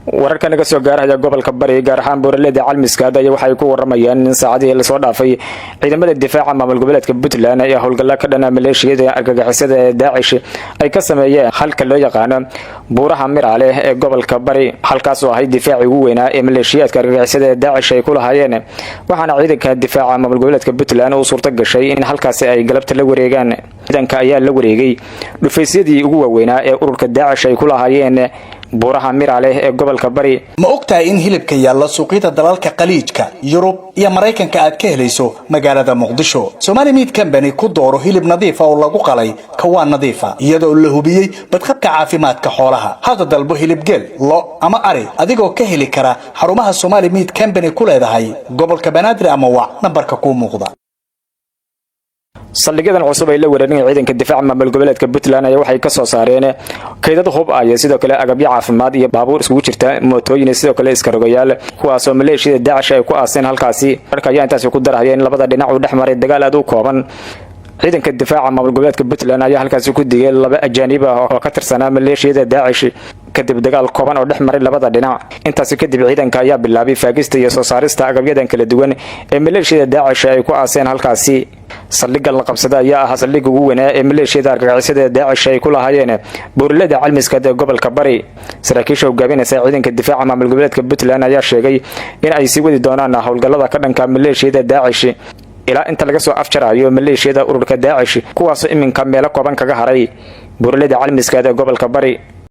Wararka naga soo gaaraya gobolka Bari, gaar ahaan buuraleyda Calmiskaad, ayaa waxay ku waramayaan in saacadihii lasoo dhaafay ciidamada difaaca maamul goboleedka Puntland ee howlgalla ka dhana maleeshiyada argagixisada ee Daacish ay ka sameeyeen halka loo yaqaano buuraha Miraale ee gobolka Bari, halkaasoo ahayd difaacii ugu weynaa ee maleeshiyaadka argagixisada ee Daacish ay ku lahaayeen. Waxaana ciidanka difaaca maamul goboleedka Puntland u suurto gashay in halkaasi ay galabta la wareegaan. Ciidanka ayaa la wareegay dhufaysyadii ugu waaweynaa ee ururka Daacish ay ku lahaayeen buuraha Miraale ee gobolka Bari. Ma og tahay in hilibka yaalla suuqyada dalalka Khaliijka, Yurub iyo Maraykanka aad ka helayso magaalada Muqdisho? Somali Meat Company ku dooro hilib nadiifa oo lagu qalay kawaan nadiifa, iyadoo la hubiyey badqabka caafimaadka xoolaha. Hadda dalbo hilib geel, lo ama ari, adigoo ka heli kara xarumaha Somali Meat Company ku leedahay gobolka Banaadir, ama wac nambarka kuu muuqda. Saldhigyadan cusub ay la wareegeen ciidanka difaaca maamul goboleedka Puntland ayaa waxay ka soo saareen kaydad hub ah iyo sidoo kale agabyo caafimaad iyo baabuur iskugu jirta mootooyin iyo sidoo kale iskarogayaal, kuwaasoo maleeshiyada Daacish ay ku aaseen halkaasi. Warka ayaa intaasi ku darahaya in labada dhinac uu dhex maray dagaal aad u kooban. Ciidanka difaaca maamul goboleedka Puntland ayaa halkaasi ku digay laba ajaanib ah oo ka tirsanaa maleeshiyada Daacish, kadib dagaal kooban oo dhex maray labada dhinac. Intaasi kadib ciidanka ayaa bilaabay faagista iyo soo saarista agabyadan kala duwan ee maleeshiyada Daacish ay ku aaseen halkaasi. Saldhigga la qabsada ayaa ahaa saldhigga ugu weynaa ee maleeshiyada argagixisada ee Daacish ay ku lahaayeen buuralada Calmiskaad ee gobolka Bari. Saraakiisha hogaaminaysa ciidanka difaaca maamul goboleedka Puntland ayaa sheegay in ay sii wadi doonaan howlgallada ka dhanka maleeshiyada Daacish ilaa inta laga soo afjarayo maleeshiyada ururka Daacish, kuwaasoo iminka meelo kooban kaga haray buuralada Calmiskaad ee gobolka Bari.